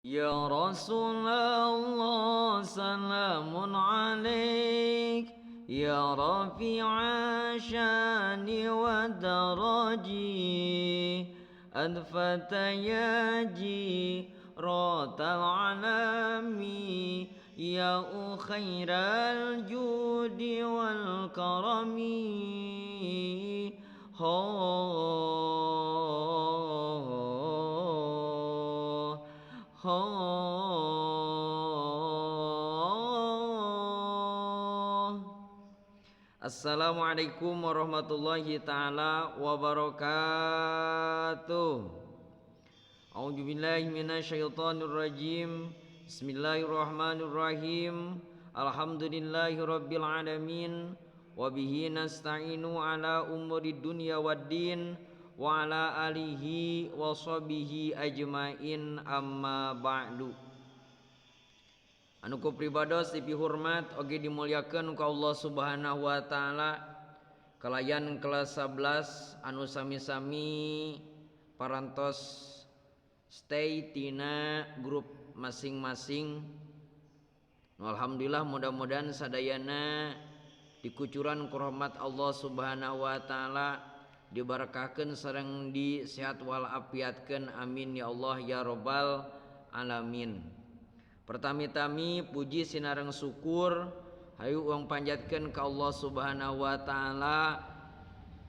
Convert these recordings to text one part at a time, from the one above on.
Ya Rasulullah salamun alaik, ya rafi'a syani wa daraji, adfata ya jiratal alami, ya khairal judi wal karami. Ho ho. Assalamualaikum warahmatullahi taala wabarakatuh. A'udzubillahi minasyaitonirrajim. Bismillahirrahmanirrahim. Alhamdulillahirabbil alamin. Wa bihi nasta'inu ala umuri dunya waddin wa ala alihi wa sahbihi ajmain, amma ba'du. Anu ku pribados dipihormat oge dimuliakeun ku Allah Subhanahu wa taala, kalayan kelas 11 anu sami-sami parantos stay tina grup masing-masing. Alhamdulillah, mudah-mudahan sadayana dikucuran ku rahmat Allah Subhanahu wa taala, dibarakahkeun sareng di sehat wal afiatkeun, amin ya Allah ya robbal alamin. Pertami-tami puji sinareng syukur hayu urang panjatkeun ka Allah Subhanahu wa taala.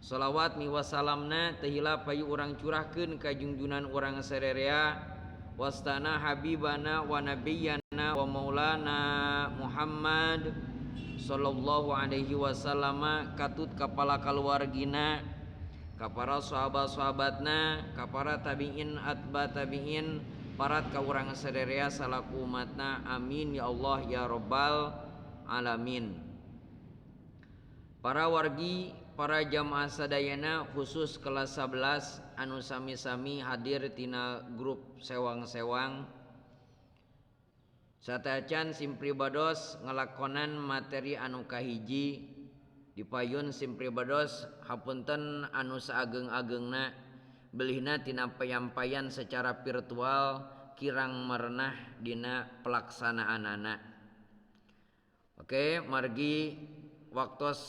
Salawat miwa salamna teu hilap hayu urang curahkeun ka junjunan urang sarerea, wastana habibana wa nabiyyana wa maulana Muhammad sallallahu alaihi wasallam, katut kapala kaluargina, ka para sahabat-sahabatna, ka para tabiin atba tabiin, parat ka urang sarerea salaku umatna, amin ya Allah ya robbal alamin. Para wargi, para jamaah sadayana, khusus kelas 11 anu sami-sami hadir tina grup sewang-sewang, satacan sim pribados ngalakonan materi anu kahiji dipayun sim pribados hapunten anu saageng-agengna, belihna tina payampayan secara virtual kirang merenah dina pelaksanaanana. Oke, margi waktos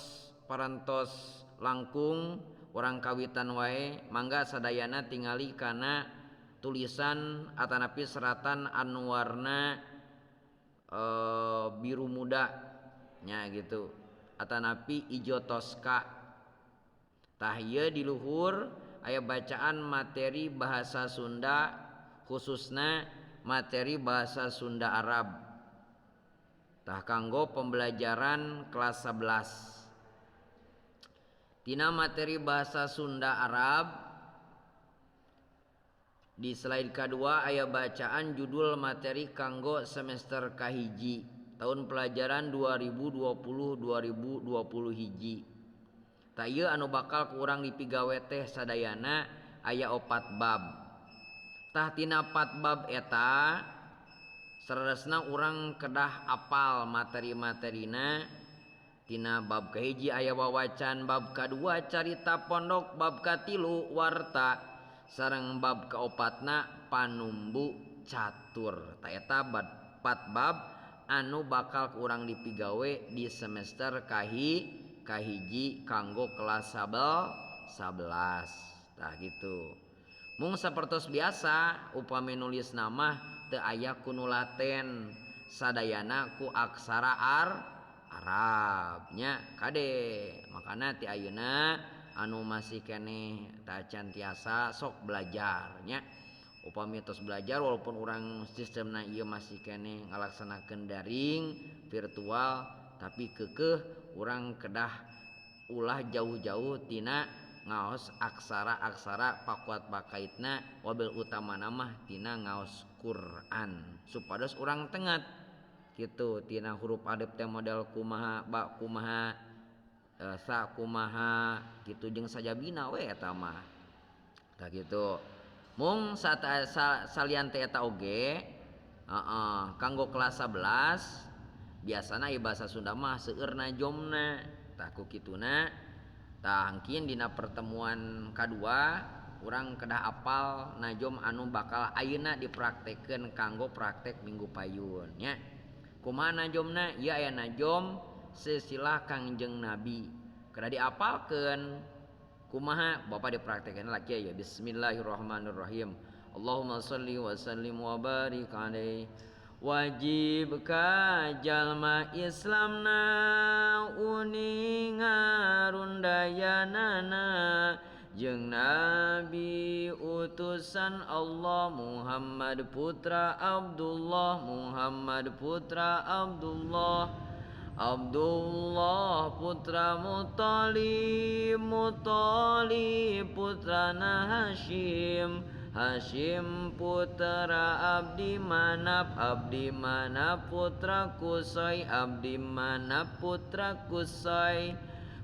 parantos langkung, urang kawitan wae. Mangga sadayana tingali kana tulisan atanapi seratan anu warna biru muda nya gitu, atanapi ijo toska. Tah, ieu di luhur aya bacaan materi bahasa Sunda, khususna materi bahasa Sunda Arab. Tah, kanggo pembelajaran kelas 11. Tina materi bahasa Sunda Arab, di slide kedua aya bacaan judul materi kanggo semester kahiji tahun pelajaran 2020 2020 hiji. Tah, ieu anu bakal ku urang dipigawe teh sadayana aya opat bab. Tah, tina 4 bab eta saleresna urang kedah apal materi-materina. Tina bab kahiji aya wawacan, bab kadua carita pondok, bab katilu warta, sareng bab kaopatna panumbu catur. Tah, eta 4 bab anu bakal ku urang dipigawe di semester kahiji kanggo kelas 11. Tah, gitu. Mung sapertos biasa, upami nulis nama teu aya ku nu laten, sadayana ku aksara Arabnya. Kade, makana ti ayeuna anu masih keneh tacan tiasa, sok belajarnya. Upami tos belajar, walaupun urang sistemna ieu masih keneh ngalaksanakeun daring virtual, tapi keukeuh urang kedah ulah jauh-jauh tina ngaos aksara-aksara pakuat pakaitna, wabil utamana mah tina ngaos Quran, supados urang tengat gitu tina huruf alif teh model kumaha, ba kumaha, sa kumaha gitu, jeung sajabina we eta mah. Tah, gitu. Mung salian teh eta oge, heeh, kanggo kelas 11 biasana ieu bahasa Sunda mah seueur najomna. Tah, ku kituna, tah, engkin dina pertemuan kadua. Urang kedah apal najom anu bakal ayeuna dipraktekkeun kanggo praktek minggu payun nya. Kumaha najomna? Ieu aya najom silsilah Kangjeng Nabi. Kedah diapalkeun. Kumaha? Bapak dipraktekkeun lagi ya. Bismillahirrahmanirrahim. Allahumma shalli wa sallim wa barik alaihi. Wajib ka jalma Islamna uning ngarundayanana jeung Nabi utusan Allah Muhammad putra Abdullah, Muhammad putra Abdullah, Abdullah putra Muthalib, Muthalib putra Hashim, Hashim putra Abdi Manaf, Abdi Manaf putra Kusai, Abdi Manaf putra Kusai,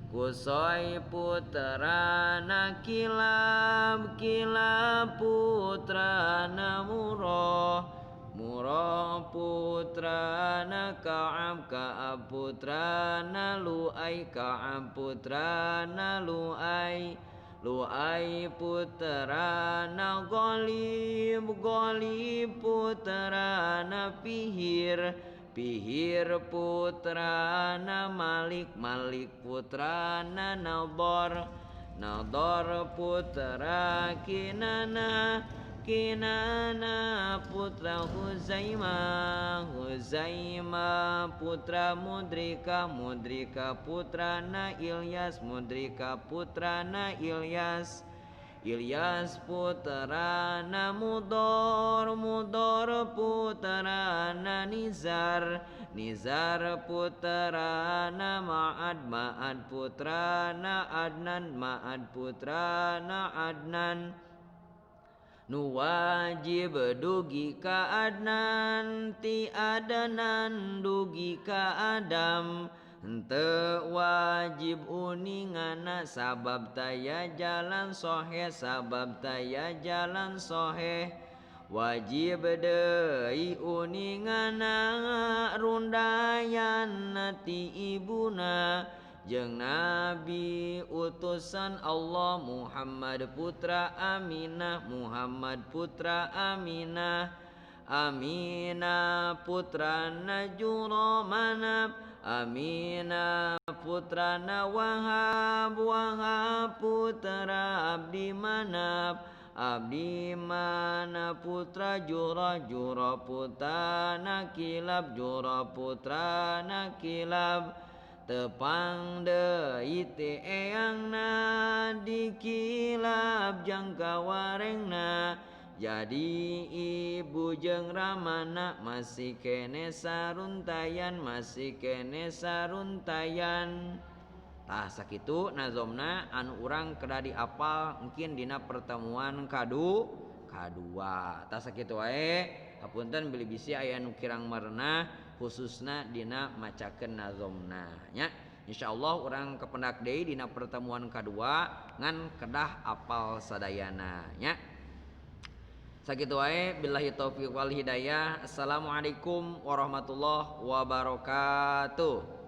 Kusai putra Nakilab, Kilab putra Namurah, Murah putra Ka'ab, Ka'ab putra Lu'ai, Ka'ab putra Lu'ai, Lu'ai putra Ghalib, Ghalib putra Fihir, Fihir putra Malik, Malik putra Nador, Nador putra Kinana, Kinana putra Huzaimah, Huzaimah putra Mudrika, Mudrika putra Ilyas, Mudrika putra Ilyas, Ilyas putra Mudor, Mudor putra Nizar, Nizar putra Ma'ad, Ma'ad putra Adnan, Ma'ad putra Adnan. Nu wajib dugi ka Adnan, ti Adnan dugi ka Adam. Henteu wajib uningana sabab taya jalan soheh, sabab taya jalan soheh. Wajib deui uningana rundayan ti ibuna jeung Nabi utusan Allah Muhammad putra Aminah, Muhammad putra Aminah, Aminah putra Najuramanab, Aminah putra Wahab, Wahab putra Abdi Manab, Abdi Manab putra Jurah, Jurah putra Kilab, Jurah putra Kilab. Tepang deui teh eyangna dikilap jangka warengna, jadi ibu jeung ramana masih kene saruntayan, masih kene saruntayan. Tah sakitu nazomna anu urang kedah diapal mungkin dina pertemuan kadua. Tah sakitu wae, hapunten bilih bisi aya nu kirang merenah khususna dina macakeun nazomna nya. Insyaallah urang kependak deui dina pertemuan kadua ngan kedah apal sadayana nya. Sakitu wae, billahi taufiq wal hidayah. Assalamualaikum warahmatullahi wabarakatuh.